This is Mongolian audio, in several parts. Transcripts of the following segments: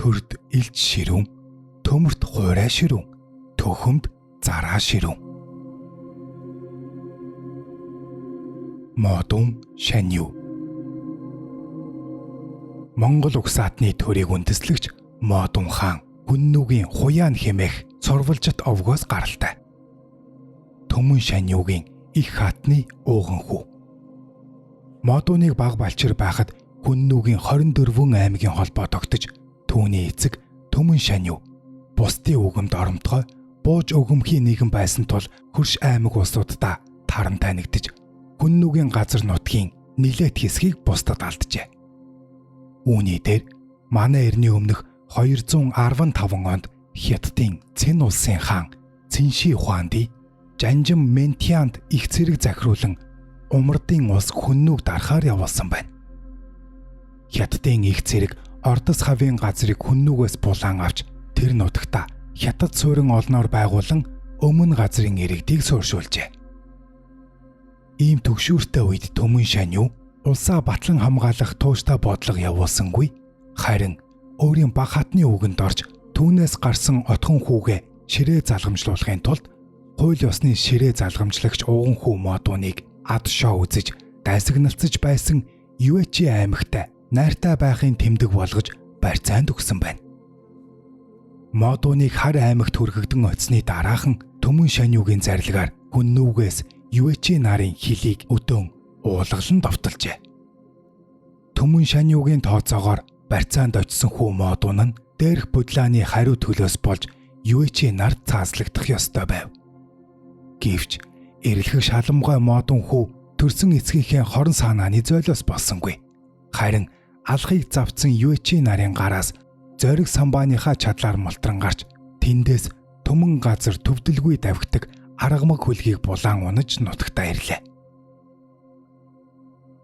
Төрд илж ширүүн, төмөрт хуурай ширүүн, төхөмд зараа ширүүн. Модун Шанью. Монгол угсаатны төрийг үндэслэгч Модун хаан Хүннүгийн Хуяан хэмээх сурвалжит овгоос гаралтай. Төмөн Шаньюгийн их хаатны ууган хүү. Модуныг баг балчир байхад Хүннүгийн 24 аймгийн холбоо тогтож, түүний эцэг Төмөн Шанью бусдын үгэмд оромтгой бууж өгөмхийн нэгэн байсан тул хөрш аймаг улсуудаа таран танигдаж, Хүннүгийн газар нутгийн нилээт хэсгийг бусдад алджээ. Үүний дээр манай эртний өмнөх 215 онд Хятадын Цэн улсын хаан Цинши Хуанди Жанжим Ментянд их цэрэг захируулан Умардын улс Хүннүг дарахаар явуулсан байна. Хятадын их цэрэг Ордос хавийн газрыг Хүннүгээс булаан авч тэр нутагта Хятад суурин олноор байгуулан өмнө газрын иргэдийг сууршуулжээ. Ийм төгшүүртэй үед Төмөн Шанью улсаа батлан хамгаалах тууштай бодлого явуулсангүй, харин өөрийн баг хатны үгэнд орж түүнээс гарсан отхон хүүгээ ширээ залгамжлуулахын тулд хууль ёсны ширээ залгамжлагч ууган хүү Модуныг ад шоо үзэж дайсагналцаж байсан Юэчи аймагтай найртай байхын тэмдэг болгож барьцаанд өгсөн байна. Модуныг хар аймагт хүргэгдэн очсны дараахан Төмөн Шаньюгийн зарилгаар Хүннүгээс Юэчи нарын хилийг өдөөн уулгалан довтолжээ. Төмөн Шаньюгийн тооцоогоор барьцаанд очсон хүү Модун нь дээрх будлааны хариу төлөөс болж Юэчи нарт цааслагдах ёстой байв. Гэвч эрэлхэг шаламгой Модун хүү төрсөн эцгийнхээ хорон саанааны зойлоос болсонгүй. Харин алхыг завцсан Юэчи нарын гараас зориг самбааныхаа чадлаар мултран гарч тэндээс төмөн газар төвдөлгүй давхдаг аргамаг хөлгийг булаан унаж нутагтаа ирлээ.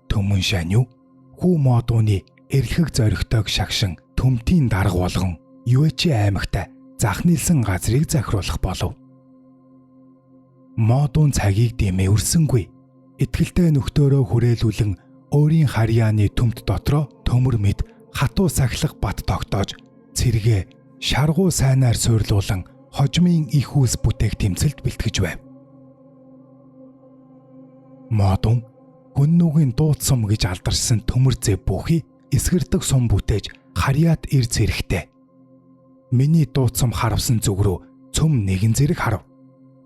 Төмөн Шанью хүү Модуны эрэлхэг зоригтойг шагшин төмтийн дарга болгон Юэчи аймагтай зах нийлсэн газрыг захируулах болов. Модун цагийг дэмээ өрсөнгүй. Итгэлтэй нөхдөөрөө хүрээлүүлэн өөрийн харьяаны төмт дотроо төмөр мэд хатуу сахилах бат тогтоож цэргээ шаргуу сайнаар суурлуулан хожмын их үйлс бүтээх тэмцэлд бэлтгэж байв. Модун Хүннүгийн дууд сум гэж алдаршсан төмөр зэв бүхий эсгэрдэг сум бүтээж харьяат ир зэрэгтэй. Миний дууд сум харавсан зүг рүү цөм нэгэн зэрэг харав.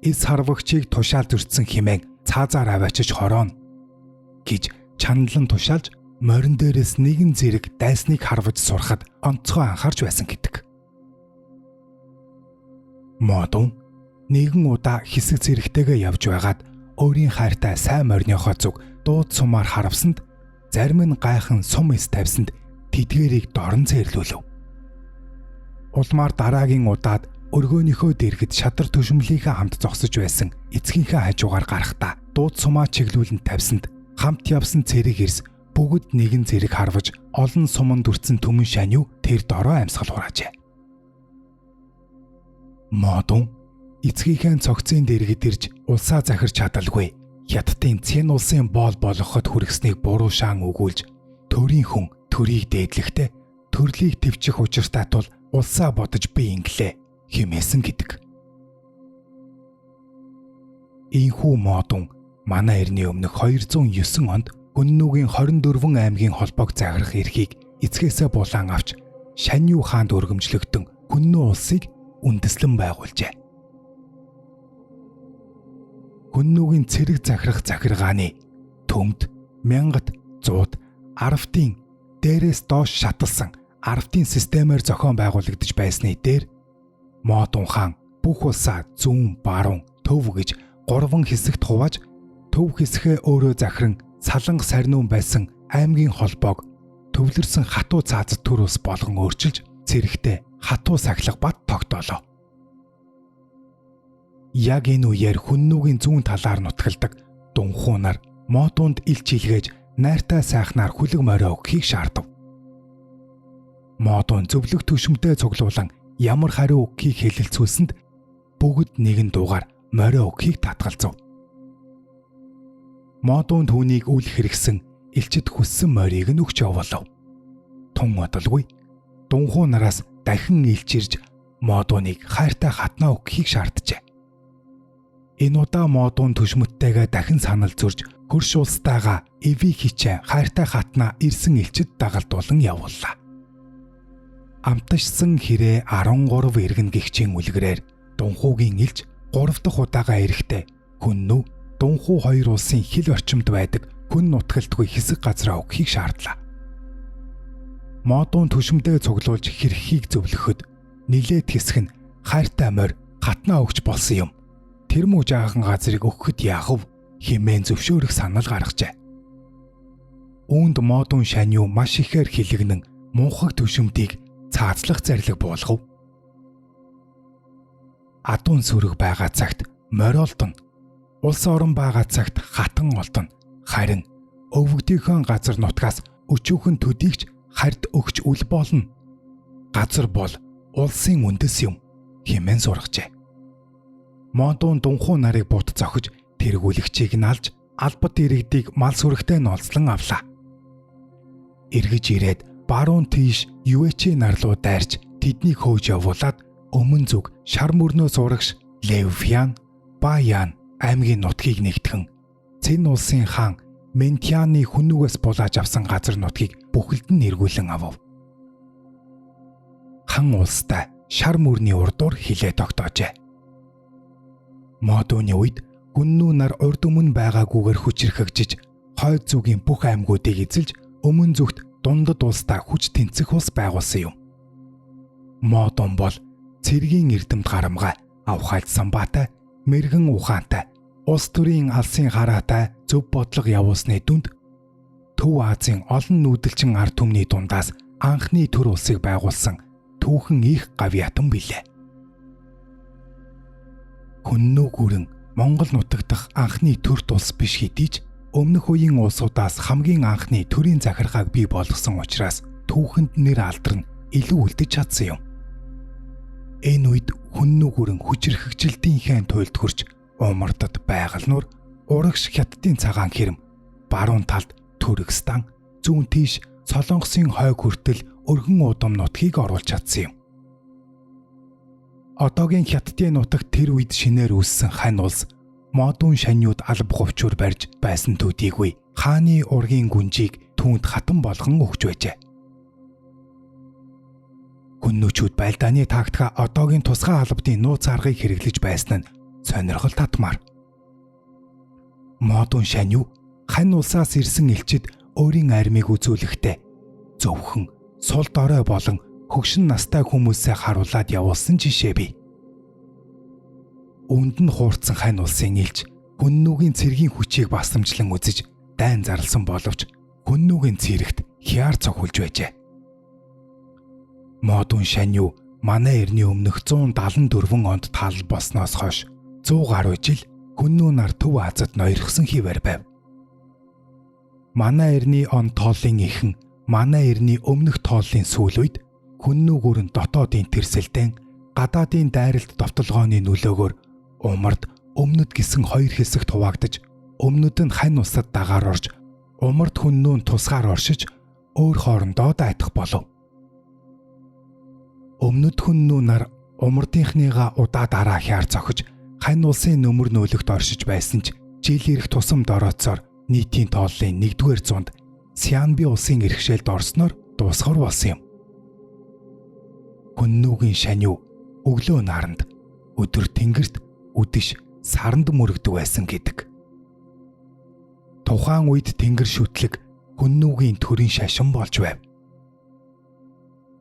Эс харвагчийг тушаал зөрчсөн хэмээн цаазаар аваачиж хорооно гэж чаналан тушаалж морин дээрээс нэгэн зэрэг дайсныг харваж сурахад онцгой анхаарч байсан гэдэг. Модун нэгэн удаа хэсэг зэрэгтэйгээ явж байгаад өөрийн хайртай сайн мориныхоо зүг дууд сумаар харавсанд зарим нь гайхан сум эс тавьсанд тэдгээрийг дорн цээрлүүлв. Улмаар дараагийн удаад өргөөнийхөө дэргэд шадар төшөмлийнхээ хамт зогсож байсан эцгийнхээ хажуугаар гарахдаа дууд сумаа чиглүүлэн тавьсанд хамт явсан цэрэг эрс бүгд нэгэн зэрэг харваж олон суманд дүрцэн Төмөн Шанью тэр дороо амьсгал хураажээ. Модун эцгийнхээ цогцын дэргэд ирж улсаа захирч чадалгүй Хятадын Цэн улсын боол болгоход хүргэснийг буруу шаан өгүүлж төрийн хүн төрийг дээдлэхдээ төрлийг төвчих учиртай тул улсаа бодож би инглээ хэмээсэн гэдэг. Ийхүү Модун манай эртний өмнөх 209 онд Хүннүгийн 24 аймгийн холбоог захирах эрхийг эцгээсээ булаан авч Шанью хаанд өргөмжлөгдөн Хүннү улсыг үндэслэн байгуулжээ. Хүннүгийн цэрэг захирах захиргааны төмд, мянгат, зууд, аравтын дээрээс доош шаталсан аравтын системээр зохион байгуулагдаж байсны дээр Модун хаан бүх улсаа зүүн, баруун, төв гэж гурван хэсэгт хувааж төв хэсгээ өөрөө захиран саланг сарнуун байсан аймгийн холбоог төвлөрсөн хатуу цаазад төр ус болгон өөрчилж цэрэгтэй хатуу сахилах бат тогтоолоо. Яг энэ үеэр Хүннүгийн зүүн талаар нутгалдаг Дунхуу нар Модунд илч илгээж найртай сайхнаар хүлэг морио өгөхийг шаардав. Модун зөвлөх түшмтэй цуглуулан ямар хариу өгөхийг хэлэлцүүлсэнд бүгд нэгэн дуугаар морио өгөхийг татгалзав. Модун түүнийг үл хэрэгсэн элчид хүссэн морийг нь өгч явуулав. Тун удалгүй Дунхуу нараас дахин илчирж Модуныг хайртай хатнаа өгөхийг шаарджээ. Энэ удаа Модун түшмөдтэйгээ дахин санал зөрж хөрш улстайгаа Эви хичээн хайртай хатнаа ирсэн элчид дагалдуулан явууллаа. Амташсан хэрээ 13 иргэн гихчийн үлгэрээр Дунхуугийн элч 3 дахь удаага эрэхтэй Хүннү Дунхуу хоёр улсын хил орчимд байдаг хүн нутгалдгүй хэсэг газраа өгөхийг шаардлаа. Модун түшмдээ цуглуулж хэрхийг зөвлөхөд нилээд хэсэг нь хайртай морь хатнаа өгч болсон юм. Тэр муу жаахан газрыг өгөхөд яах вэ хэмээн зөвшөөрөх санал гаргажээ. Үүнд Модун шанью маш ихээр хилэгнэн мунхаг түшмдийг цаазлах зарлиг буулгав. Адуун сүрэг байгаа цагт морь олдоно. Улс орон байгаа цагт хатан олдоно. Харин өвөгдийнхөө газар нутгаас өчүүхэн төдийгч хард өгч үл болно. Газар бол улсын үндэс юм хэмээн сургажээ. Модун Дунхуу нарыг бут зохиж тэргүүлэгчийг нь алж албат иргэдийг мал сүрэгтэй ноолцлон авлаа. Эргэж ирээд баруун тийш Юэчи нар руу дайрч тэднийг хөөж явуулаад өмнө зүг шар мөрнөөс урагш Левфян, Баян аймгийн нутгийг нэгтгэн Цэн улсын хаан Ментианы хүннүгээс булааж авсан газар нутгийг бүхэлд нь эргүүлэн авав. Хан улстай шар мөрний урдуур хилээ тогтоожээ. Модуны үед Хүннү нар урд өмнө байгаагүйгээр хүчирхэгжиж хойд зүгийн бүх аймагуудыг эзэлж өмнө зүгт дундад улстай хүч тэнцэх улс байгуулсан юм. Модун бол цэргийн эрдэмт гарамгай, авхайлт самбаатай, мэрэгэн ухаантай, улс төрийн алсын хараатай зөв бодлого явуулсны дүнд Төв Азийн олон нүүдэлчин ард түмний дундаас анхны төр улсыг байгуулсан түүхэн их гавьяатан билээ. Хүннү гүрэн Монгол нутаг дахь анхны төрт улс биш хэдий ч өмнөх үеийн улсуудаас хамгийн анхны төрийн захиргааг бий болгосон учраас түүхэнд нэр алдар нь илүү үлдэж чадсан юм. Энэ үед Хүннү гүрэн хүчирхэгжилтийн хэн туйлд хөрч Умардад байгаль нуур, урагш Хятадын цагаан хэрэм, баруун талд Түркстан, зүүн тийш Солонгосын хойг хүртэл өргөн удам нутгийг оруулж чадсан юм. Одоогийн Хятадын нутагт тэр үед шинээр үүссэн хань улс Модун шаньюуд алба говчуур барьж байсан төдийгүй хааны ургийн гүнжийг түүнд хатан болгон өгч байжээ. Хүннүүчүүд байлдааны тактика одоогийн тусгай албадын нууц аргыг хэрэглэж байсан нь сонирхол татмаар. Модун шанью хань улсаас ирсэн элчид өөрийн армийг үзүүлэхдээ зөвхөн сул дорой болон хөгшин настай хүмүүсээ харуулад явуулсан жишээ бий. Үүнд нь хуурцсан хань улсын элч Хүннүгийн цэргийн хүчийг басамжлан үзэж дайн зарласан боловч Хүннүгийн цэрэгт хяар цохиулж байжээ. Модун шанью манай эртний өмнөх 174 онд тал болсноос хойш 100 гаруй жил Хүннү нар Төв Азад ноёрхсон хэвээр байв. Манай эртний он тооллын ихэн манай эртний өмнөх тооллын сүүл үед Хүннү гүрэн дотоодын тэрсэлдэн гадаадын дайралт довтолгооны нөлөөгөөр Умард өмнөд гэсэн хоёр хэсэгт хуваагдаж өмнөд нь хань улсад дагаар орж Умард Хүннү нь тусгаар оршиж өөр хоорондоо дайтах болов. Өмнөд Хүннү нар Умардынхныгаа удаа дараа хяар зохиж хань улсын нөмөр нөөлөгт оршиж байсан ч жил ирэх тусам дорооцоор нийтийн тооллын 1-р зуунд Сянби улсын иргэшээлд орсноор дуусгар болсон юм. Хүннүгийн шанью өглөө наранд, өдөр тэнгэрт, үдэш саранд мөрөгдөг байсан гэдэг. Тухайн үед тэнгэр шүтлэг Хүннүгийн төрийн шашин болж байв.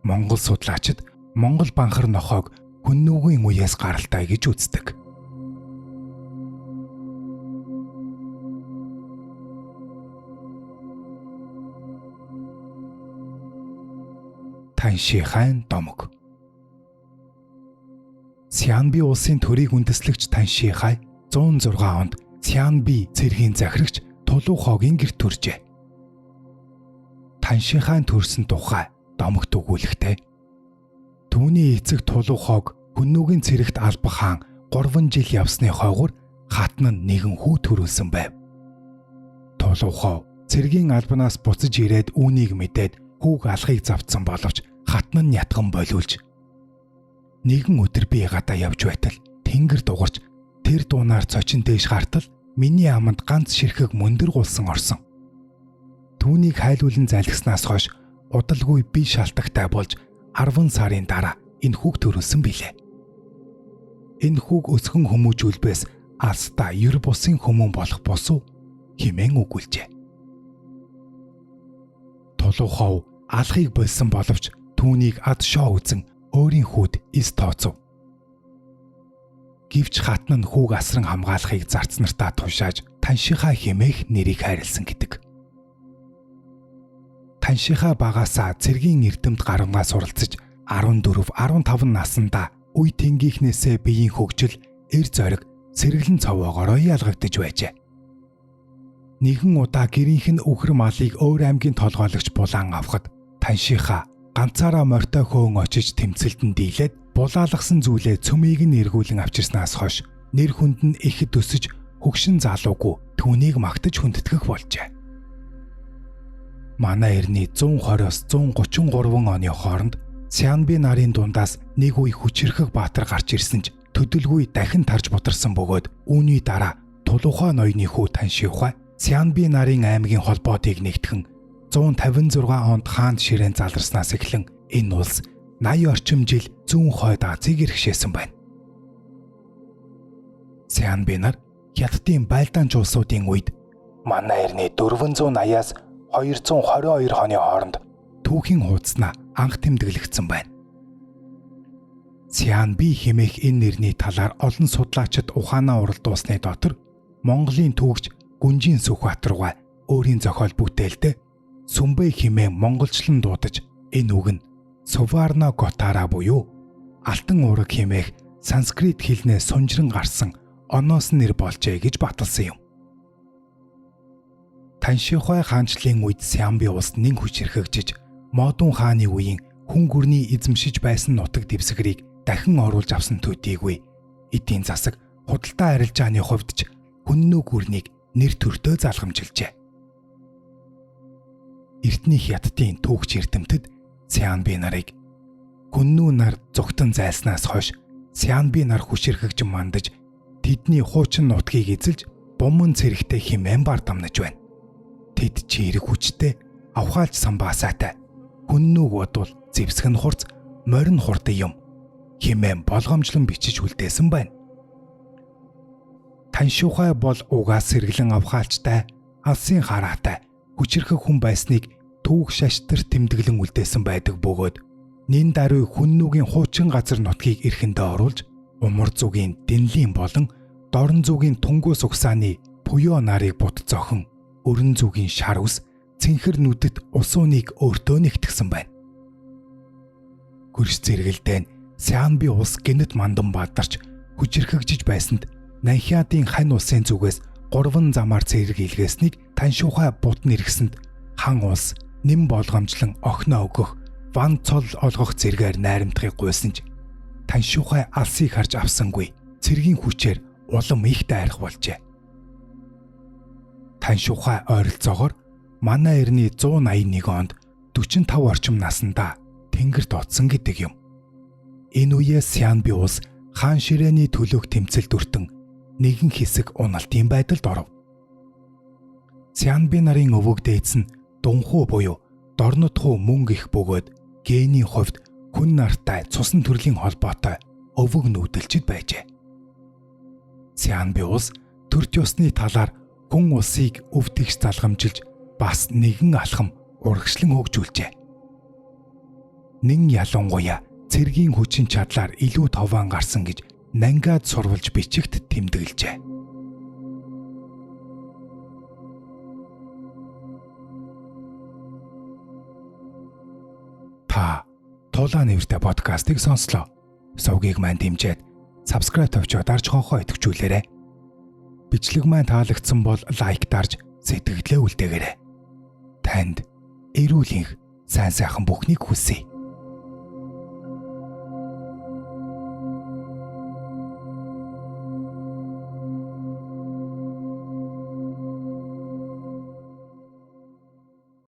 Монгол судлаачид Монгол банхар нохойг Хүннүгийн үеэс гаралтай гэж үздэг. Танши хаан домог. Сянби улсын төрийг үндэслэгч Танши хай 106 онд Сянби цэргийн захирагч Тулуу хогийн гэрт төржээ. Танши хаан төрсөн тухай домогт өгүүлэхтэй. Түүний эцэг Тулуу хог Хүннүгийн цэрэгт алба хаан 3 жил явсны хойгуур хатан нь нэгэн хүү төрүүлсэн байв. Тулуу хов цэргийн албанаас буцаж ирээд үүнийг мэдээд хүүг алахыг завтсан боловч хатан нь ятган болиулж Нэгэн өдөр би гадаа явж байтал тэнгэр дугарч тэр дуунаар цочин дээш гартал миний аманд ганц ширхэг мөндөр гулсан орсон. Түүнийг хайлуулан залгиснаас хойш удалгүй би шалтагтай болж 10 сарын дараа энэ хүүг төрүүлсэн билээ. Энэ хүүг өсгөн хүмүүжүүлбээс алстаа ер бусын хүмүүн болох босуу хэмээн өгүүлжээ. Тулуухав алхыг болсон боловч түүнийг ад шоо үзэн өөрийн хүүд эс тооцов. Гэвч хатан нь хүүг асран хамгаалахыг зарц нартаа тушааж Таншихаа хэмээх нэрийг хайрлсан гэдэг. Таншихаа багаасаа цэргийн эрдэмт гарамгаа суралцаж 14, 15 наснда үе тэнгийнхнээсээ биеийн хөгжил, эр зориг, сэргэлэн цовоогоороо ялгагдаж байжээ. Нэгэн удаа гэрийнх нь үхэр малыг өөр аймгийн толгойлогч булаан авахад Таншихаа ганцаараа морьтой хөөн очиж тэмцэлдэн дийлээд булаалгасан зүйлээ цөмийг нь эргүүлэн авчирснаас хойш нэр хүнд нь ихэд өсөж хөгшин залуугүй түүнийг магтаж хүндэтгэх болжээ. Манай эртний 120-оос 133 оны хооронд Сянби нарын дундаас нэг үе хүчирхэг баатар гарч ирсэн ч төдөлгүй дахин тарж бутарсан бөгөөд үүний дараа Тулуухай ноёны хүү Таншихуай Сянби нарын аймгийн холбоотыг нэгтгэн 156 онд хаанд ширээн заларснаас эхлэн энэ улс 80 орчим жил зүүн хойд Азийг иргэшээсэн байна. Сянби нар Хятадын байлдаанч улсуудын үед манай эртний 480-аас 222 оны хооронд түүхийн хуудаснаа анх тэмдэглэгдсэн байна. Сянби хэмээх энэ нэрний талаар олон судлаачид ухаанаа уралдуулсны дотор Монголын түүхч Гүнжийн Сүхбаатаргай өөрийн зохиол бүтээлдээ Сүмбэ хэмээн монголчлон дуудаж энэ үг нь Суварна Готара буюу Алтан уураг хэмээх санскрит хэлнээс сунжран гарсан оноос нэр болжээ гэж баталсан юм. Таншихуай хаанчлалын үед Сямби улс нэн хүчирхэгжиж Модун хааны үеийн хүн гүрний эзэмшиж байсан нутаг дэвсгэрийг дахин оруулж авсан төдийгүй эдийн засаг худалдаа арилжааны хувьд ч хүннүү гүрнийг нэр төртөө залгамжилжээ. Эртний Хятадын түүхч эрдэмтэд Сянби нарыг хүннүү нар зүгтэн зайлснаас хойш Сянби нар хүчирхэгжин мандаж тэдний хуучин нутгийг эзэлж буман цэрэгтэй хэмээн бардамнаж байна. Тэд чирэг хүчтэй, авхаалж самбаасаатай. Хүннүүг бодвол зэвсэг нь хурц, морин хурдан юм хэмээн болгоомжлон бичиж үлдээсэн байна. Таншухай бол угаас сэргэлэн авхаалчтай, алсын хараатай, хүчирхэг хүн байсныг түүх шаштар тэмдэглэн үлдээсэн байдаг бөгөөд нин даруй хүннүүгийн хуучин газар нутгийг эрхэндээ оруулж умар зүгийн дэнлийн болон дорн зүгийн түнгүү сугсааны пуё нарыг бут зохин өрн зүгийн шар ус цэнхэр нүдэт усууныг өөртөө нэгтгсэн байна. Гүрш зэрэгэлдээ нь Сянби улс гэнэт мандан бадарч хүчирхэгжиж байсанд Нанхиадын хань улсын зүгээс 3 замаар цэрэг илгээснийг Таншухай бут нэргэсэнд хан улс нэм болгоомжлон охиноо өгөх ван цол олгох зэргээр найрамдахыг гуйсан ч Таншухай алсыг харж авсангүй цэргийн хүчээр улам их дайрах болжээ. Таншухай ойролцоогоор манай эртний 181 онд 45 орчим наснда тэнгэрт утсан гэдэг юм. Энэ үеэс Сянби улс хаан ширээний төлөөх тэмцэлд өртөн нэгэн хэсэг уналтын байдалд оров. Сянби нарын өвөг дээдс нь дунхуу буюу дорнотхуу мөнгө их бөгөөд генийн хувьд хүн нартай цусан төрлийн холбоотой өвөг нүүдэлчд байжээ. Сянби улс төрт ёсны талаар хүн улсыг өв тэгш залгамжилж бас нэгэн алхам урагшлан хөгжүүлжээ. Нэн ялангуяа цэргийн хүчин чадлаар илүү товоон гарсан гэж нангад сурвалж бичигт тэмдэглэжээ. Та Тулаан нэртэй подкастыг сонслоо. Сувгийг маань дэмжиж subscribe товчоо дарж хонхоо идэвхжүүлээрэй. Бичлэг маань таалагдсан бол лайк дарж сэтгэлдээ үлдээгээрэй. Танд эрүүл энх, сайн сайхан бүхнийг хүсье.